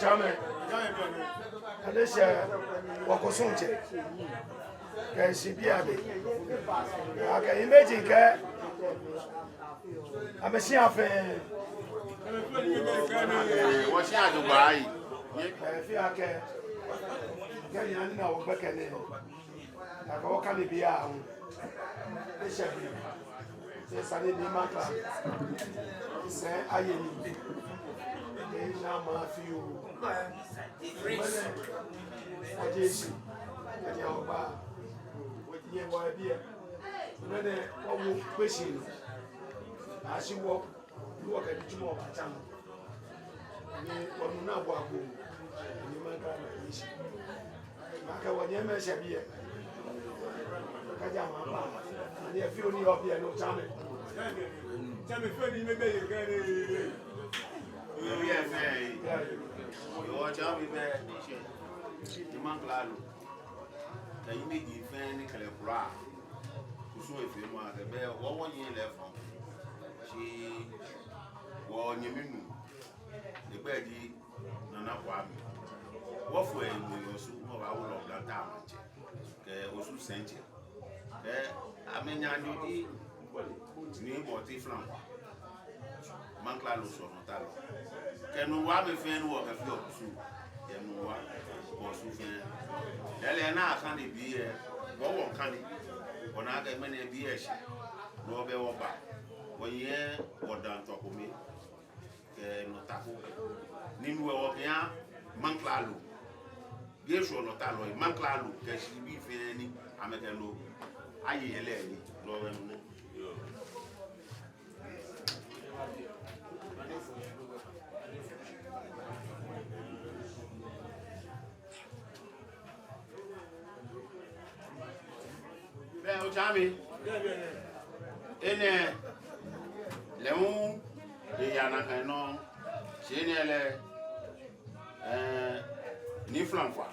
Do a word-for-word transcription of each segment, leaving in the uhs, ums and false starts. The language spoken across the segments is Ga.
Amɛ. Aleshɛ wɔkusum tsɛ. Kɛ shi bianɛ. Akɛ imagine kɛ. Amɛshĩa fɛɛ. Wɔshĩa jogbaŋŋ. Ɛɛ, fɛɛ akɛ. Kɛ ni ani na wɔgbɛkɛ nɛɛ. Akɛ wɔkane bianɛ. Eshɛ biɛ. Sɛ sane ni maka. Sɛɛ aye nii. Ena ma fioo. Mɛni. Aje shi. Aje oba. Nyɛ wɔ biɛ. Mɛni wɔwo kpeshi. Ashi wɔ. Ni wɔkɛ nitsumɔ baatsa nɔ. Ni wɔnu naa bɔ agbo. Ni maŋ kla lɛ yi shi. Makɛɛ wɔnyɛmimɛi eshɛ biɛ. Kɛji amɛba. Ni efee ni yɔɔ biɛ ni otsa amɛ. Tsa amɛ fɛɛ ni mɛi bɛ yɛ kɛ ni. Yɛ biɛ fɛɛ. Yɛ otsa amɛ bɛ ni shɛ. Ni maŋ kla lɛ. Kɛ imagine fɛɛ ni kɛlɛ kula. Kusum efee ma kɛ bɛ wɔ wɔnyɛ lɛ fɔ. Shi wɔnyɛmi nuu, egbɛi ji Nana Kwame. Wɔfɔɔ eyi yɛ Osu, wɔbaawo lɛ Oblanta maŋtsɛ kɛ Osu sɛitsɛ. Kɛ amɛnyɛ ni ji Nii Bortey Flankwa. Maŋ kla lɛ sɔlemɔtalɔ. Kɛ nuu wa amɛ fɛɛ ni wɔkɛfeɔ kusum. Yɛ nuu wa, Osu fɛɛ. Lɛɛlɛŋ ni akane biɛ, wɔ wɔkane. Wɔna akɛ mɛni biɛ shi. Ni wɔbɛ wɔba. Wɔyɛ wɔdaŋ tɔ kome. Kɛ nɔ tako. Ni nuu wɛ wɔkɛya maŋ kla lɛ. Biɛ sɔlemɔtalɔ, maŋ kla lɛ, kɛ shibii fɛɛ ni, amɛkɛ lɛ. Aye yɛlɛ ni, lɛ wɛ nuu. Bɛ otsa amɛ. Enɛ lɛ hu eya nakai nɔŋŋ. Shi enɛ lɛ, ɛɛ, Nii Flankwa.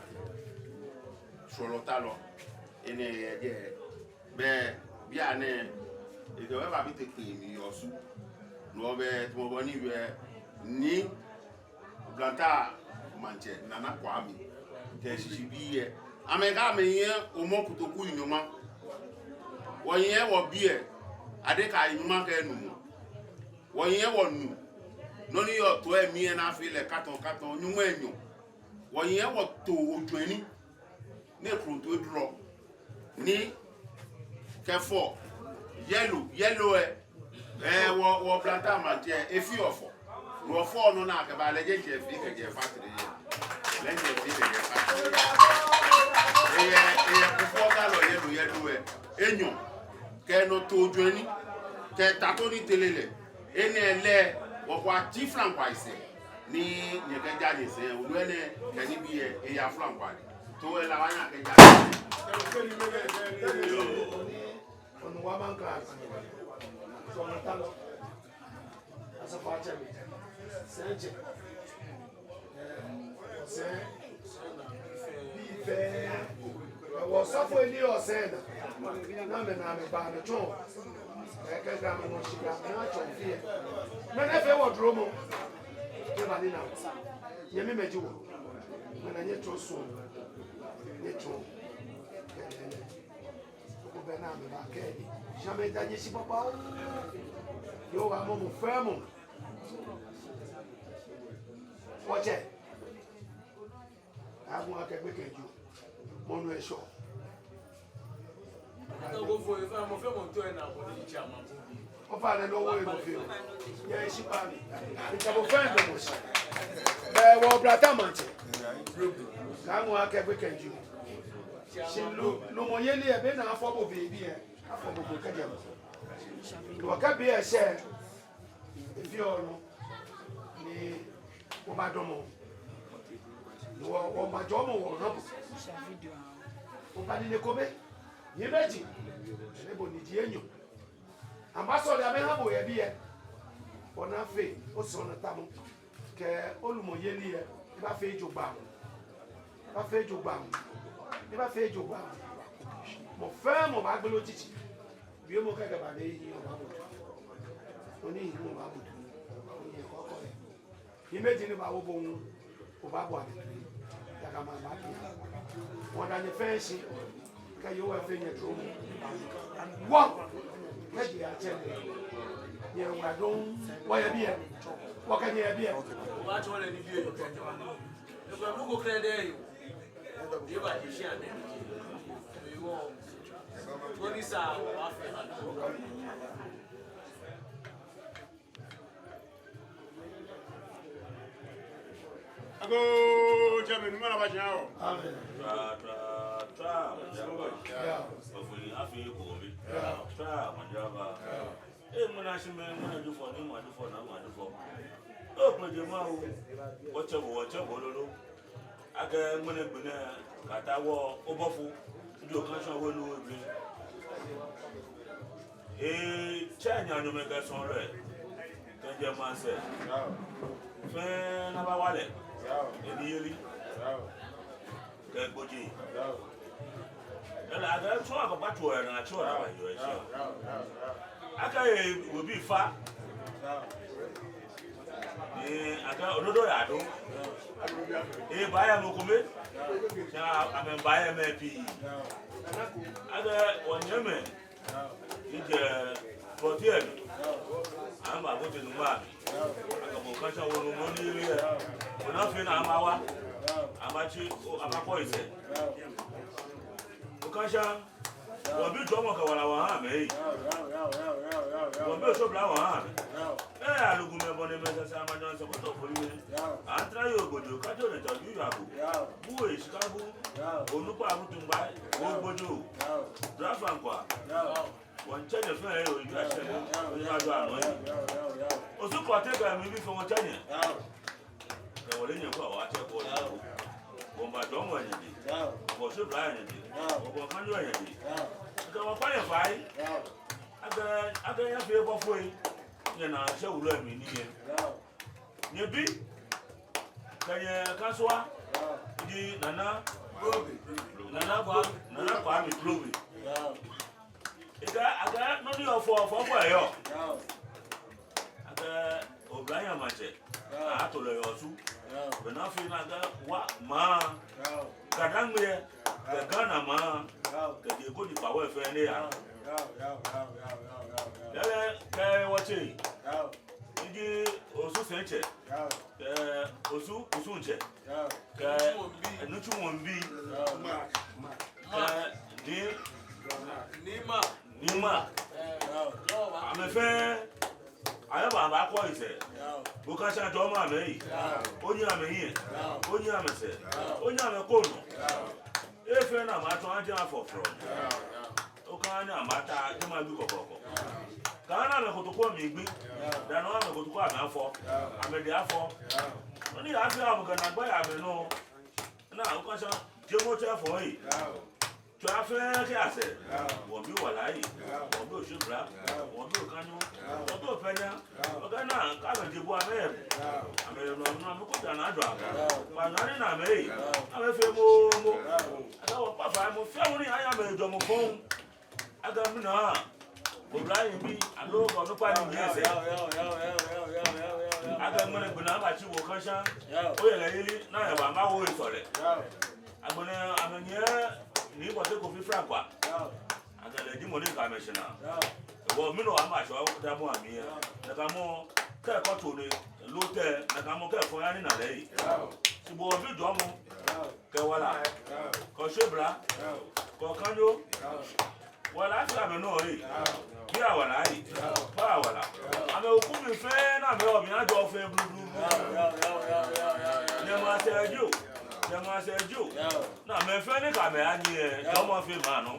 Sɔlemɔtalɔ. Enɛ yɛ jɛi. Bɛ bianɛ, ekɛ wɔ babi tete mli yɛ Osu. Ni wɔbɛ tamɔ bɔ ni wɛ ni Oblanta maŋtsɛ Nana Kwame kɛ eshishibii lɛ. Amɛkɛ amɛyɛ Hɔmɔwɔ Kotoku nyɔŋma. Wɔyɛ wɔ biɛ, adeka nyɔŋma kɛ enumɔ. Wɔyɛ wɔ nuu. Nɔ ni yɔɔ too lɛ mli lɛ ni afee lɛ katɔŋ katɔŋ nyɔŋmai enyɔ. Wɔyɛ wɔ too ojwɛni. Ni ekroto edrɔ. Ni kɛ fɔ. Yellow, yellow lɛ. Ɛɛ, wɔ, wɔ Oblanta maŋtsɛ, efeɔ fɔ. Ni wɔfɔ nɔ ni akɛba lɛ jɛ jɛ fɛɛ kɛjɛ factory lɛ. Lɛ jɛ fɛɛ kɛjɛ factory lɛ. Eyɛ, eyɛ Kofoɔ galɔ yellow, yellow lɛ. Enyɔ. Kɛ nɔ too ojwɛni. Kɛ tato ni tere lɛ. Enɛ lɛ, wɔkɔ ati Flankwa sɛɛ. Ni nyɛkɛja nyɛsɛɛ, onu enɛ, kɛ nibii lɛ, eya Flankwa lɛ. Too lɛ la wɔnyɛ akɛja. Yoo. Onu wa maŋ kla. Sɔlemɔtalɔ. Asafoatsɛmɛi. Sɛitsɛ. Ɛɛ, sɛɛ. Bii fɛɛ. Ɛɛ, wɔ osɔfoi ni yɔɔ sɛɛ naa. Ni amɛ ni amɛba amɛtsɔɔ. Ɛɛ, kɛ daa amɛnɔ shi daa amɛtsɔɔ fɛɛ. Mɛni fee wɔ dromɔ. Nyɛba ni na. Nyɛmimɛi ji wɔ. Mɛni nyɛtsɔɔ sɔŋŋ. Nyɛtsɔɔ. Kɛlɛ. Obɛ naa mɛi ba kɛ ni. Shi amɛda nyɛ shi babaoo. Yoo, wa mɔ mɔ fɛɛ mɔ. Wɔtsɛ. Abu akɛ gbekɛ ju. Mɔ nu eshɔ. Ofainɛ, nɔ wɔwo mɔ fɛɛ mɔ. Yɛ eshi pa mi. Nta bo fɛɛ mɔ shi. Bɛ wɔ Oblanta maŋtsɛ. Kaamu akɛ gbekɛ ju. Shi lu, lumɔyeli lɛ, be ni afɔ bo be biɛ, afɔ bo ko kɛjɛ mɔ. Ni wɔkɛ biɛ shɛ, efeɔ nɔ, ni wɔbadɔmɔ. Ni wɔ, wɔbajɔɔmɔ wɔ nɔ. Wɔbanine kome, ni mɛi ji, ni bo ni ji enyɔ. Amɛbasɔle amɛha bo yɛ biɛ. Ona fɛɛ, osɔlemɔtamɔ. Kɛ olumɔyeli lɛ, ebaafee jogbaŋŋ. Ebaafee jogbaŋŋ. Ebaafee jogbaŋŋ. Mɔ fɛɛ mɔ baagbele otsitsi. Biɛ mɔ kɛkɛ ba ni ehiɛ obaabotu. Nɔ ni ehiɛ obaabotu. Ohiɛ kɔkɔ lɛ. Ni mɛi ji ni baawo bo ŋu. Obaabua mi toi. Yaka ma ma ki. Wɔda nyɛ fɛɛ shi. Kɛ Yehowa fee nyɛ trom. Wɔ. Kɛ ji atsɛ. Nyɛ wa dɔŋŋ. Wɔyɛ biɛ. Wɔkɛ nyɛ yɛ biɛ. Obaatsɔɔ lɛ nibii. Ekɔ nɔ ko krɛdɛɛ yɛ. Eba ji shi anɛ. Wɔ. Wɔ ni sa wa fɛ. Agoo, Jami, Nyɔŋmɔ ni aba jɛɛ o. Amen. Tswa, tswa, tswa, Maŋjiaba. Yeah. Bafuli afee kome. Yeah. Tswa, Maŋjiaba. Yeah. Ee, ŋmɛnɛ ashi mɛi, ŋmɛnɛ Jufɔ, ni ma Jufɔ, na ma Jufɔ. Oo, kpɛjɛ ma o. Wɔtsɛ bo, wɔtsɛ bo lolo. Akɛ ŋmɛnɛ gbi nɛɛ, kata wɔ, obɔfo. Ndi okã shɔ wɔ nu wɔ gbi. Ee, tsɛ nyanyɔmɛ kɛ sɔŋ lɛ. Kɛjɛ maŋsɛɛ. Fɛɛ ni aba wa lɛ. Eniyeli. Kɛ gbojee. Ele akɛ tsɔ akɛ ba tsɔ yɛ na tsɔ na ba yɔ yɛ tsɔ. Akɛ yɛ obi fa. Ni akɛ ododo ya do. Ee, ba ya mɔ kome. Tsɛ amɛ ba ya mɛi pii. Akɛ wɔnyɛmɛi. Ijɛ kɔtiɛ mi. Amɛba bote nuŋ ma mi. Akɛ bo kã shɔ wɔ nu mɔ ni yeli yɛ. Ona fɛɛ ni amɛba wa. Amɛbatsi, amɛbakɔ yisɛɛ. Okã shɔ. Wɔbi jɔɔmɔ kɛ wala wɔha amɛ. Wɔbi oshobla wɔha amɛ. Ee, alugumɛi bɔ ni mɛi sɛɛ sɛɛ amanyɔ sɛɛ kɔtɔ foli mɛ. Antra yoo gbojoo, kajo ni tɔ ju yabo. Bu eshika bu. Onukpa abutu ŋgba. Ogbojoo. Drafa ŋkwa. Wɔŋtsɛ nyɛ fɛɛ yɛ oyi ashɛ. Oyi ajo anɔ yi. Osu kɔte kɛ mibi fɛɛ wɔŋtsɛ nyɛ. Kɛ wɔle nyɛ kɔ awa tsɛ kɔ. Wɔŋba jɔɔmɔ nyɛ di. Wɔŋba oshobla nyɛ di. Wɔŋba kãnyo nyɛ di. Kɛ wɔŋkpa nyɛ fai. Akɛ, akɛ nyɛfee bɔfoi. Nyɛna shɛ wulɔmɛi nii yɛ. Nyɛbi. Kɛ nyɛ kasuwa. Di Nana. Nana Kpo-, Nana Kwame Klobi. Ekɛɛ, akɛ nɔ ni yɔɔ fɔfɔ fɔ yɔɔ. Akɛ oblanyo maŋtsɛ. Ato lɛ yɛ Osu. Bɛ na fee na akɛ wa maŋ. Gadangme. Kɛ Ghana maŋ. Kɛ je ko ni pa wɛ fɛɛ ni ya. Yɛlɛ kɛ wɔtsɛ. Ndi Osu sɛitsɛ. Kɛ Osu kusumtsɛ. Kɛ Nutsu Mɔmbi. Kɛ Nii. Nii Ma. Amɛ fɛɛ. Amɛba, amɛbakɔ yisɛɛ. Okã shɔ jɔɔmɔ amɛyi. Onyiɛ amɛhiɛ. Onyiɛ amɛsɛɛ. Onyiɛ amɛkɔnɔ. Efee ni amɛtsɔ ajɛ afɔ fɔlɔ. Okã ni amɛta, jɛmɛ bi kɔkɔɔkɔ. Kã ni amɛkotoku mli gbi. Dani amɛkotoku amli afɔ. Amɛdɛŋ afɔ. Nɔ ni yafee amɛ kɛ naagba yɛ amɛnɔ. Ni okã shɔ, jɛmɛ otsɛ fɔ yi. Tswa fɛɛ kɛ asɛɛ. Wɔbi wala yi. Wɔbi oshobla. Wɔbi okãnyo. Wɔbi opɛnya. Okã ni kɛ amɛje bu amɛ. Amɛnɔ nɔ amɛkɔ ta na jɔ amɛ. Kpa nyɛ ni na amɛyi. Amɛfee momo. Akɛ wɔkpa fai mɔ fɛɛ mɔ ni aya amɛjɔɔmɔ fɔŋ. Akɛ mina. Oblanyo bi, aloo onukpa ni nyiɛ sɛɛ. Akɛ ŋmɛnɛ gbi nɛɛ abatsi wɔ kã shɔ. Oyɛlɛ yeli, ni yaba mawo esɔlɛ. Agbɛnɛ amɛnyiɛ Nii Bɔte Kofi Frankwa. Akɛ lɛ ji mɔ ni kã amɛ shi naa. Ewɔ mi nɔ amashɔ ta mɔ amli yɛ. Nakai mɔ kɛ kɔtɔ ni lotɛ, nakai mɔ kɛ fɔ ya ni na lɛ yi. Shi bo wɔbi jɔɔmɔ. Kɛ wala. Kɛ oshobla. Kɛ okãnyo. Wala afee amɛnɔ yi. Bi awala yi. Kpa awala. Amɛ oku mli fɛɛ ni amɛyɔɔ mli ajɔ fɛɛ blublu. Nyɛmaŋsɛɛ jio. Nyɛmaŋsɛɛ jio. Ni amɛ fɛɛ ni kɛ amɛ anyiɛ. Jɔɔmɔ fɛɛ ma nɔ.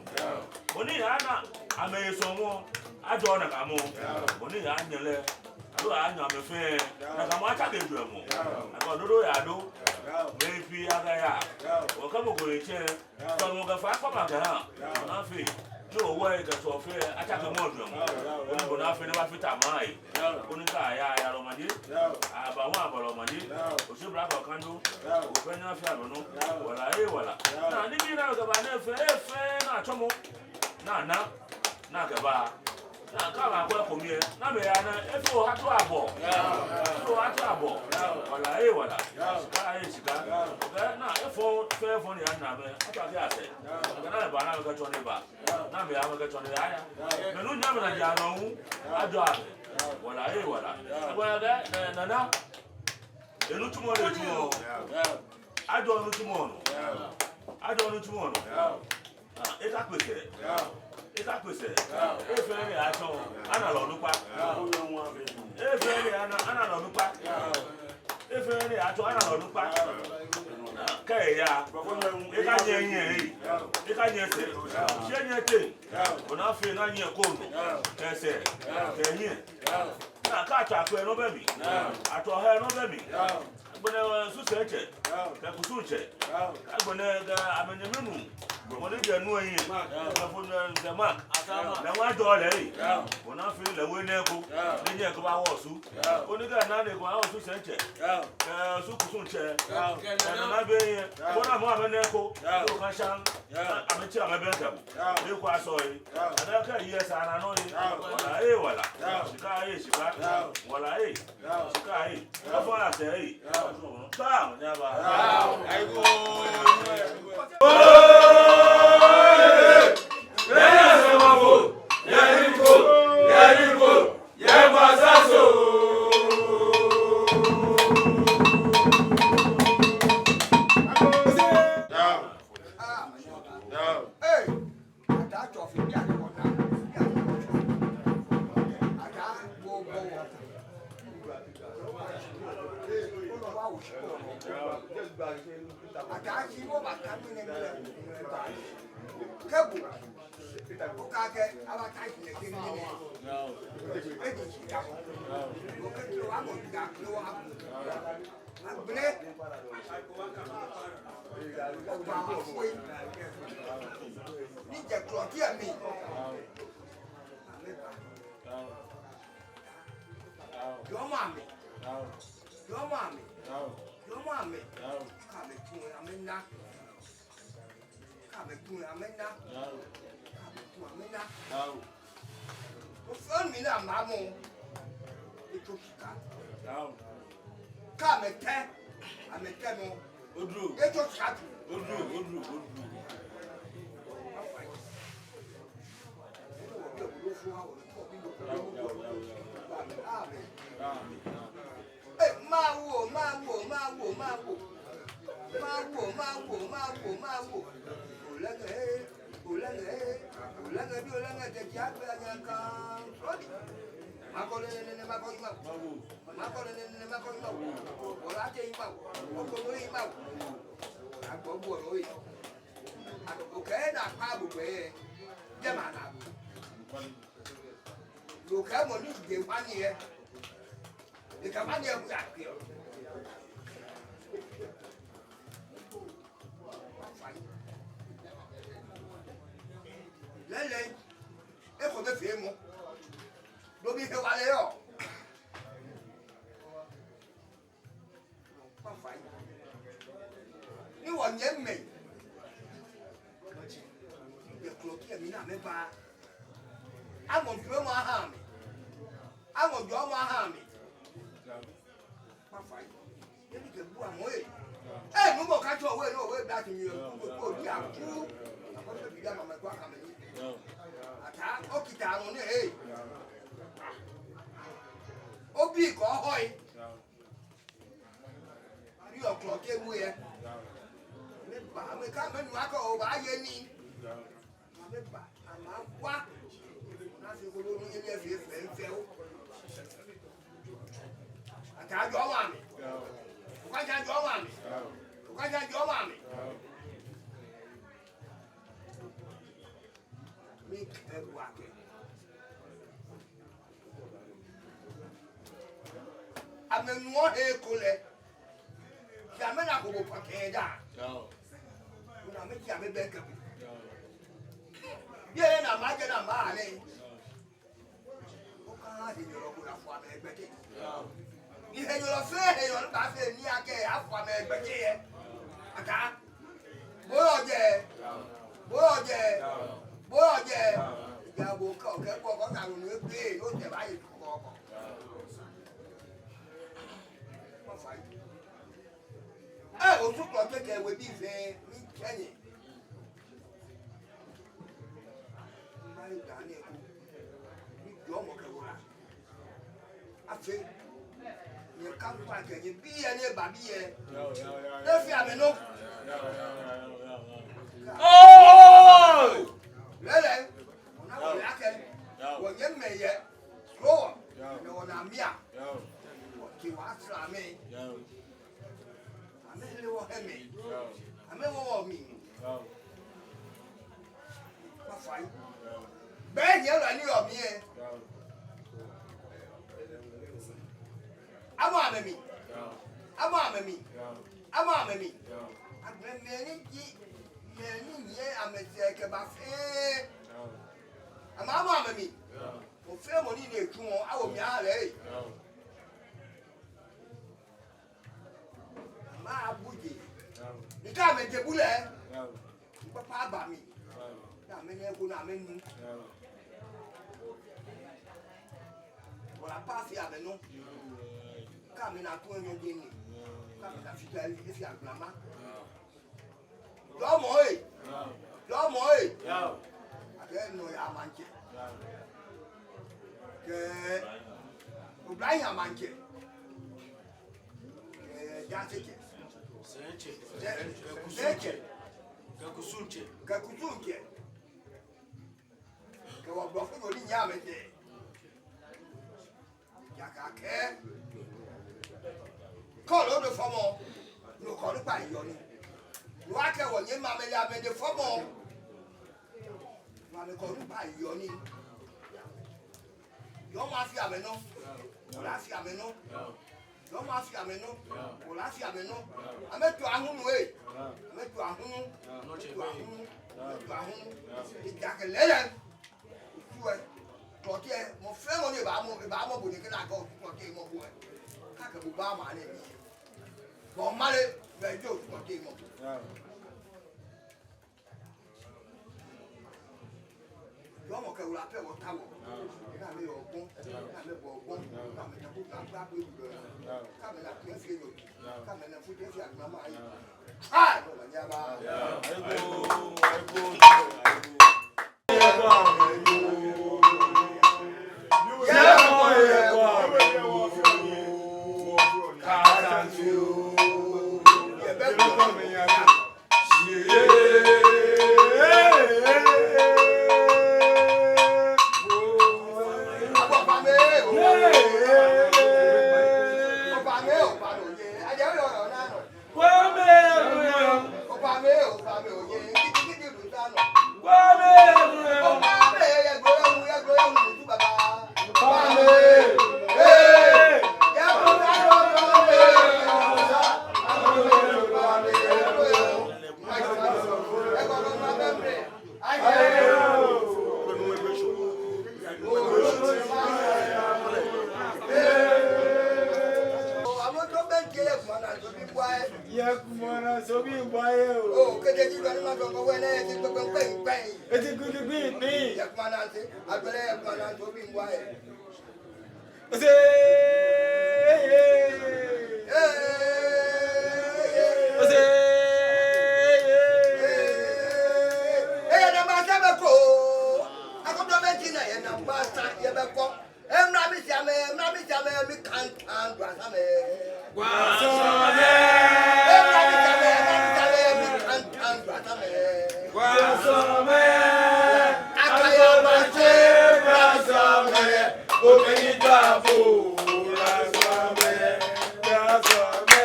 Bɔ ni yaa ni amɛye sɔɔmɔ. Ajɔ nakai mɔ. Bɔ ni yaa nyɛ lɛ. Aloo anyɛ amɛ fɛɛ. Nakai mɔ atsake jɔɔmɔ. Akɛ ododo ya do. Mɛi pii akɛ ya. Wɔkɛ mɔ ko lɛ tsɛ. Tsɔɔmɔ kɛ faa kpama kɛha. Ona fɛɛ. Ni owɛ kɛ tsɔ fɛɛ. Atsake mɔ jɔɔmɔ. Koni bɔ ni afee ni ebafite amɛyi. Koni kɛ aya, aya lɛ omanye. Aba hu aba lɛ omanye. Oshobla kɛ okãnyo. Ofɛɛ nyɛfea lɛ nɔ. Wala ee wala. Ni nibii ni akɛba nɛɛ fɛɛ, efɛɛ ni atsɔmɔ. Ni ana. Ni akɛba. Naa, kɛ amɛkwɛ ekome lɛ, naa amɛya naa, efee oha to abɔ. Efee oha to abɔ. Wala ee wala. Shika ee shika. Kɛ naa efɔ, fɛɛ fɔ ni yaa naa amɛ, ato akɛ asɛɛ. Kɛ naa amɛba naa amɛkɛ tsɔne aba. Naa amɛya amɛkɛ tsɔne aya. Mɛi ni nyɛmɛi naa ji anɔ hu, ajɔɔ amɛ. Wala ee wala. Egbɛnaa kɛ, nana. Enitsumɔ lɛ tsuɔ. Ajɔɔ nitsumɔ nɔ. Ajɔɔ nitsumɔ nɔ. Aa, ekakpe sɛɛ. Ekakpe sɛɛ. Efee ni atsɔɔ, ana lɛ onukpa. Efee ni ana, ana lɛ onukpa. Efee ni atsɔɔ, ana lɛ onukpa. Aa, kɛ eya, ekanyɛ enyiɛ ee. Ekanyɛ esɛɛ. Shi enyɛ tɛŋŋ. Ona fɛɛ naa nyiɛ ko nɔ. Kɛ esɛɛ. Kɛ enyiɛ. Naa kɛ atsɔ akpɛ nɔ bɛ mli. Atsɔ hɛ nɔ bɛ mli. Agbɛnɛ, ɛ, susɛitsɛ. Kɛ kusumtsɛ. Agbɛnɛ kɛ amɛnyɛmi nuu. Mɔ ni jɛ nu eyi. Kɛ fo nɛ, kɛ ma. Lɛ ŋwa jɔ lɛ yi. Ona fɛɛ lɛ we nɛ ko. Ni nyɛ ko ba wɔ su. Koni kɛ naa nɛ ko awɔ susɛitsɛ. Kɛ su kusumtsɛ. Kɛ naa naa bɛ yi. Koni amɛ amɛ nɛ ko. Ko kan shan. Amɛtsi amɛbɛŋkɛ bo. Ni ko asɔ yi. Ada kɛ yi esa naa nɔ yi. Wala ee wala. Shika ee shika. Wala ee. Shika ee. Efɔ naa sɛɛ ee. Taa, nyaba. Hey! Agbɛnɛ, oba foi. Ni jɛ Klote mli. Amɛba. Jɔɔmɔ amɛ. Jɔɔmɔ amɛ. Jɔɔmɔ amɛ. Kɛ amɛtsu amɛna. Kɛ amɛtsu amɛna. Kɛ amɛtsu amɛna. Ofɛɛ mi naa mamɔ. Etsɔ shika. Kɛ amɛtɛ, amɛtɛ nɔ. Odro. Etsɔ shika. Odro, odro, odro. Ee, mawo, mawo, mawo, mawo. Mawo, mawo, mawo, mawo. Olɛŋɛ, ee, olɛŋɛ, ee, olɛŋɛ bi, olɛŋɛ tɛ ji agbɛ anyaŋkan. Odi. Makɔ nɛnɛ, nɛnɛ, makɔ yi mawo. Makɔ nɛnɛ, nɛnɛ, makɔ yi mawo. Ola tɛ yi mawo. Okɔ nɔ yi mawo. Agbɔ bu ɔnɔ yi. Okɛ naa kpa bu gbɛ yɛ. Jɛmɛ naa bu. Okɛ mɔ ni jɛ wani yɛ. Ekɛ wani yɛ bu ya kɛ. Lɛlɛ, ekome feemɔ. Lobi hewalɛ yɔɔ. Ni wɔnyɛmimɛi. Yɛ Klote mli naa amɛba. Amɔ jɔɔmɔ aha amɛ. Amɔ jɔɔmɔ aha amɛ. Mafai. Yeli kɛ bu amɔ ee. Ee, numɔ katsɔ wɛ nɔ wɛ bla ti mi oo. Ko ko di aku. Akɔ fɛ bi da mama ko aka mɛ ni. Ataa, okita amɔ nɛ ee. Obi kɔ hɔ ee. Ni yɔɔ Klote mli yɛ. Amɛba, amɛkɛɛ amɛnu akɛ obaaye nii. Amɛba, amɛwa. Naa shi ko loo ni yeli efee fɛɛ fɛɛ oo. Ataa jɔɔmɔ amɛ. Okatsa jɔɔmɔ amɛ. Okatsa jɔɔmɔ amɛ. Mikɛɛ bo akɛ amɛnuɔ he ko lɛ, shi amɛnako bo pɔtɛɛ da. Ona amɛtsi amɛbɛŋkɛ bo. Biɛ naa majɛ naa ma ale. Okɛɛ henyɛlɔ ko lɛ afɔ amɛ gbɛkɛ. Ni henyɛlɔ fɛɛ henyɛlɔ ni baafee nii akɛ afɔ amɛ gbɛkɛ yɛ. Ataa. Bo yɔɔ jɛi. Bo yɔɔ jɛi. Bo yɔɔ jɛi. Ja bo kɛ okɛ bo kɔ ka nu ebe Ebaaye kɔkɔɔkɔ. Mafai. Ee, Osu Klottey kɛ ewebii fɛɛ, miitsɛ nyɛ. Maye dani eko. Mijɔɔmɔ kɛ wala. Afee. Nyɛkafã kɛ nyɛbii ni eba biɛ. Nyɛfea amɛ nɔ. Oo! Lɛɛlɛŋ. Ona ko ya kɛ. Wɔnyɛmimɛi yɛ. Srɔto. Ni wɔna mia. Wɔkɛ wɔ asra amɛ. Amɛle wɔ hiɛmɛɛ. Amɛwo wɔ mli. Mafai. Bɛ nyɛlɔ ni yɔɔ mli ɛ. Amɔ amɛmli. Amɔ amɛmli. Amɔ amɛmli. Amɛmɛi ni ji, mɛi ni nyiɛ amɛsɛɛ kɛba fɛɛ. Amɛ, amɔ amɛmli. Mɔ fɛɛ mɔ ni nɛ tsuɔ, awo mli aha lɛ. Amɛbuje. Ni kɛ amɛje bu lɛ, kpakpa aba mli. Ni amɛna eko ni amɛnu. Wala pa fɛɛ amɛnɔ. Kɛ amɛna ko enyɔ jɛ ni. Kɛ amɛna fita efee agblama. Jɔɔmɔ ee. Jɔɔmɔ ee. Akɛ nɔyaa maŋtsɛ. Kɛ oblahii amaŋtsɛ. Kɛ jaasetsɛ. Sɛitsɛ. Sɛitsɛ. Kɛ kusuŋtsɛ. Kɛ kusuŋtsɛ. Kɛ wɔ blɔfonyo ni nyiɛ amɛsɛɛ. Ejaakɛ kɛ ole onukpa fɔmɔ, no kɛ onukpa yɔɔ nii. No akɛ wɔnyɛmimɛi amɛle amɛle fɔmɔ. No amɛkɛ onukpa yɔɔ nii. Jɔɔmɔ afee amɛnɔ. Wala afee amɛnɔ. Jɔɔmɔ afee amɛnɔ. Wala afee amɛnɔ. Amɛto ahunu ee. Amɛto ahunu. Amɛto ahunu. Amɛto ahunu. Ejaakɛ lɛɛlɛŋ. Osu ɛ, Klottey, mɔ fɛɛ mɔ ni baamɔ, baamɔ bo ni kɛ na kɛ Osu Klottey mɔ bo ɛ. Kɛ akɛ bo baamɔ nɛɛ mli. Bo male, bɛ ji Osu Klottey mɔ. Jɔɔmɔ kɛ wala pɛ wɔtaoɔ. Kɛ amɛyɔɔ gbɔ, kɛ amɛbɔɔ gbɔ, kɛ amɛtaoɔ kɛ amɛkpɛ gbɛ. Kɛ amɛna kɛ fɛɛ yɔɔ. Kɛ amɛna fute fɛɛ agbɛnɛ amɛyi. Ai, no manyɛ aba. Yɛ kumɔ na so bi bua ye o. Eti kutu gbi ni. Ose. Ose. Eye na ma sɛbɛ ko. Akoto bɛ ti na ye na ma sa ye bɛ ko. Emla mi sia mɛ, emla mi sia mɛ, mi kan kan do asa mɛ. Gwaso mɛ. Emla mi sia mɛ, emla mi sia mɛ, mi kan kan do asa mɛ. Gwaso mɛ. Akaya ma se, gwaso mɛ. Obɛni do abo, gwaso mɛ. Gwaso mɛ,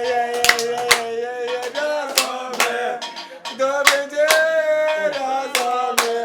ye, ye, gwaso mɛ. Do bɛ je, gwaso mɛ.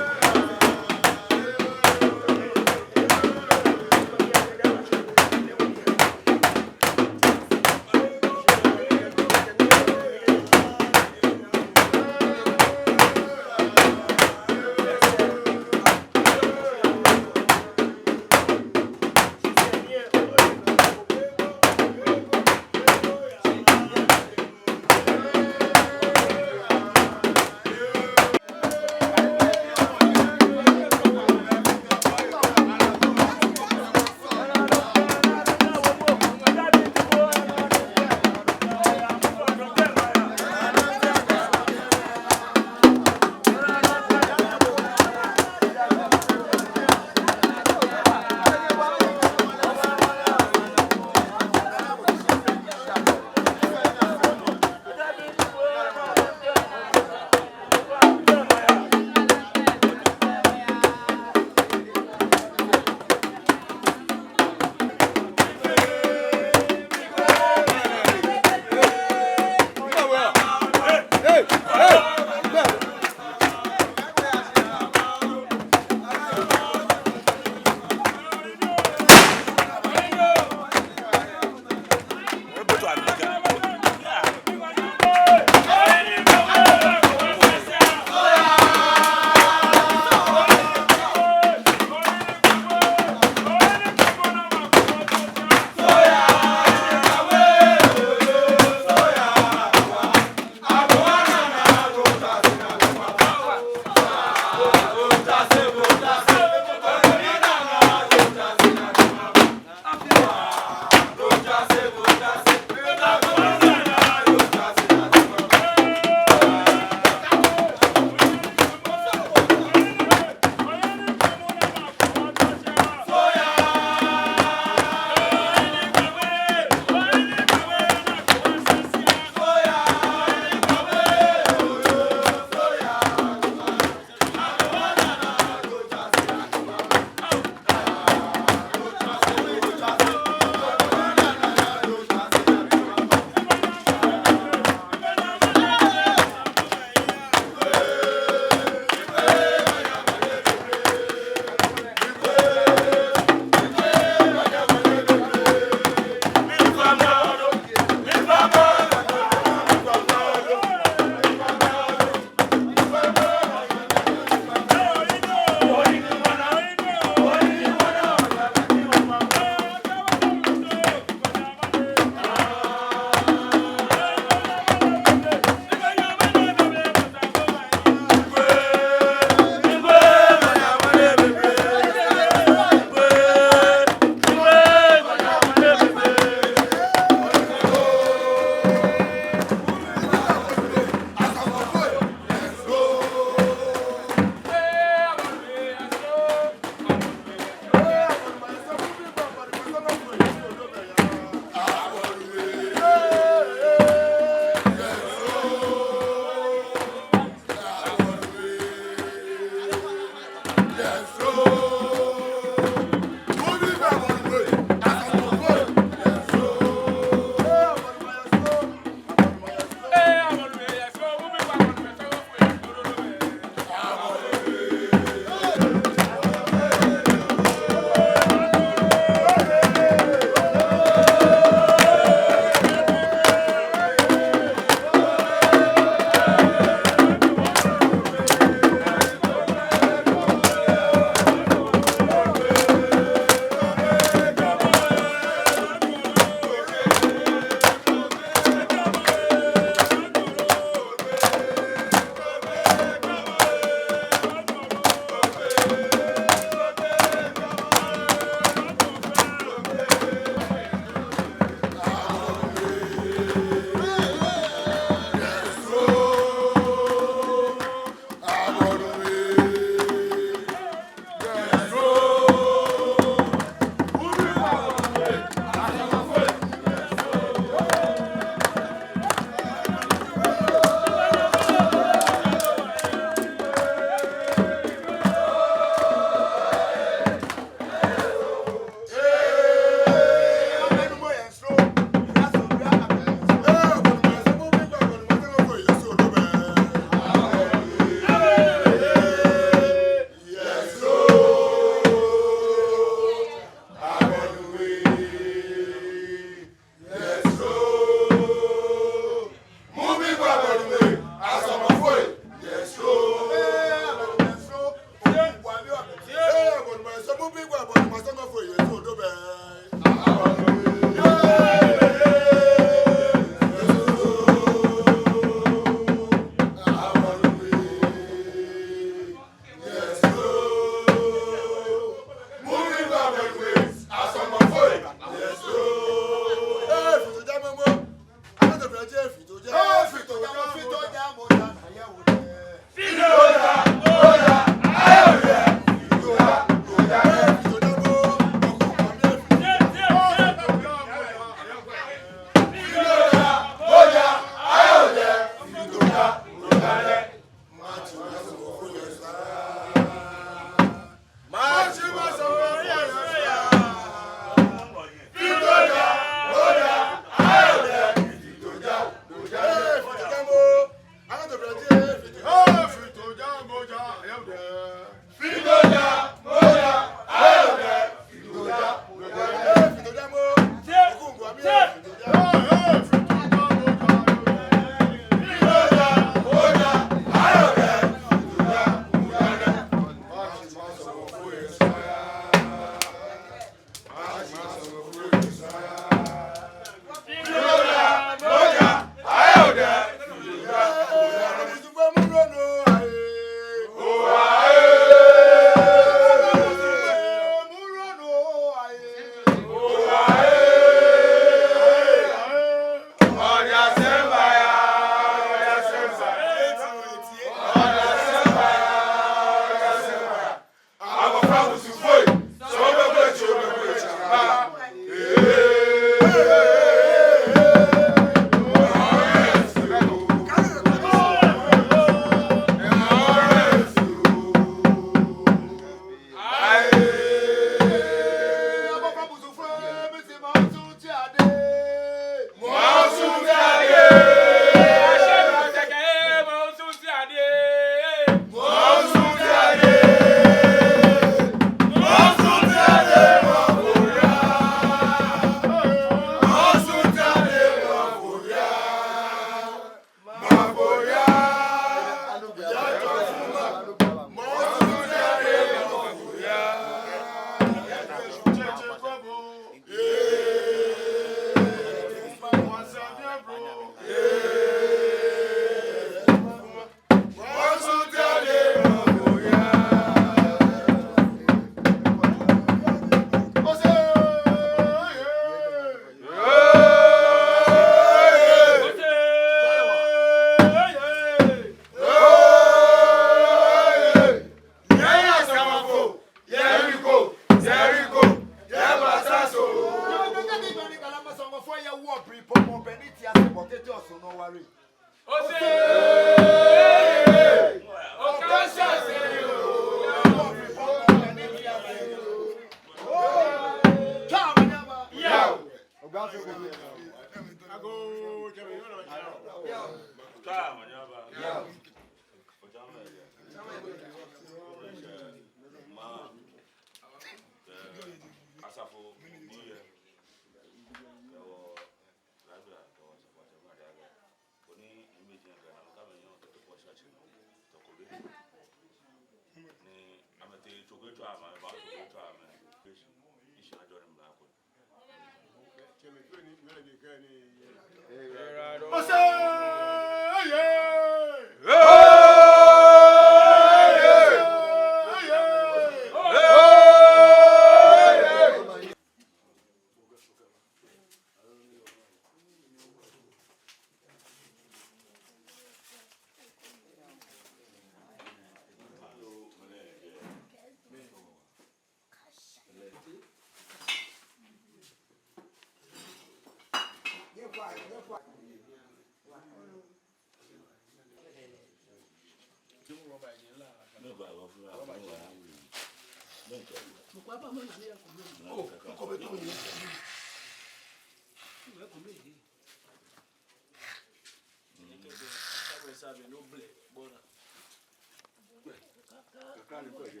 Kakra ni kɔ jɛ.